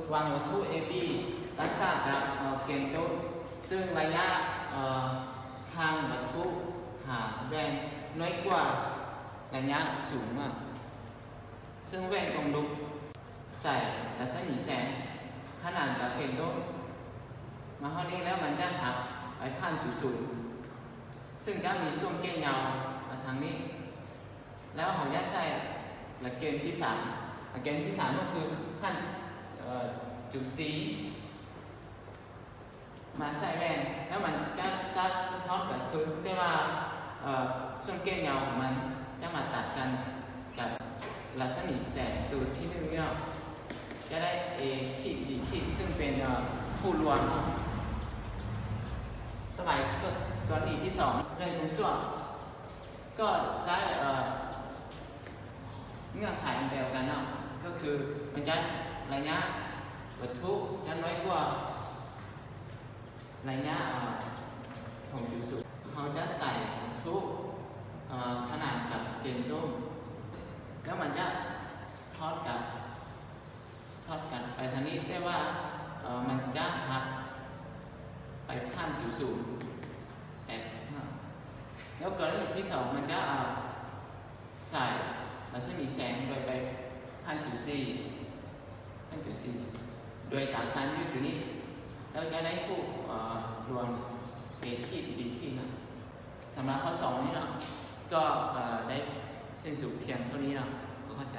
ຫວ່າງວັດຖຸ A B ຕັ້ງສາກັບ ເອີ ເກນຕຸ້ມ ຊຶ່ງໄລຍະ ເອີ ຫ່າງວັດຖຸຫາແວ່ນນ້ອຍກວ່າໄລຍະສູງມາກ ຊຶ່ງແວ່ນກົງລຸກໃສ່ລັດສະໝີແສງຂະໜານກັບເກນຕຸ້ມ ມາຮອດນີ້ແລ້ວມັນຈະຫັກໄປຜ່ານຈຸດສູນ ຊຶ່ງຈະມີຊ່ວງແກ່ຍາວມາທາງນີ້ ແລ້ວເຮົາຈະໃສ່ຫຼັກເກນທີສາມ ຫຼັກເກນທີສາມກໍຄືຂັ້ນ ເອີ ຈຸດ C ມາໃສ່ແວ່ນ ແລ້ວມັນຈະສະ ສະທ້ອນກັບຄືນ ແຕ່ວ່າ ເອີ ສ່ວນແກ່ຍາວຂອງມັນຈະມາຕັດກັນກັບລັດສະໝີແສງໂຕທີໜຶ່ງນີ້ເນາະ ຈະໄດ້ A ຂີດ B ຂີດ ຊຶ່ງເປັນ ເອີ ຄູ່ລວມເນາະ. ຕໍ່ໄປກໍກໍລະນີທີສອງ ເລື່ອງກົງສ່ວງ ກໍໃຊ້ ເອີ ເງື່ອນໄຂອັນດຽວກັນເນາະ ກໍຄືມັນຈະໄລຍະວັດຖຸຈະນ້ອຍກວ່າໄລຍະ ເອີ ຂອງຈຸດສູນ ເຮົາຈະໃສ່ວັດຖຸ ເອີ ຂະໜານກັບເກນຕຸ້ມ ແລ້ວມັນຈະສະທ້ອນກັບ ສະທ້ອນກັບໄປທາງນີ້ ແຕ່ວ່າ ເອີ ມັນຈະຫັກໄປຜ່ານຈຸດສູນແອບເນາະ. ແລ້ວກໍລະນີທີສອງ ມັນຈະ ເອີ ສາຍລັດສະໝີແສງໂດຍໄປຜ່ານຈຸດ C ຜ່ານຈຸດ C ໂດຍຕາງກັນຢູ່ຈຸດນີ້ ແລ້ວຈະໄດ້ຄູ່ ເອີ ລວມ A ຂີດ B ຂີດເນາະ. ສຳລັບຂໍ້ສອງນີ້ເນາະ ກໍ ເອີ ໄດ້ສິ້ນສຸດພຽງເທົ່ານີ້ເນາະ ກໍເຂົ້າໃຈ.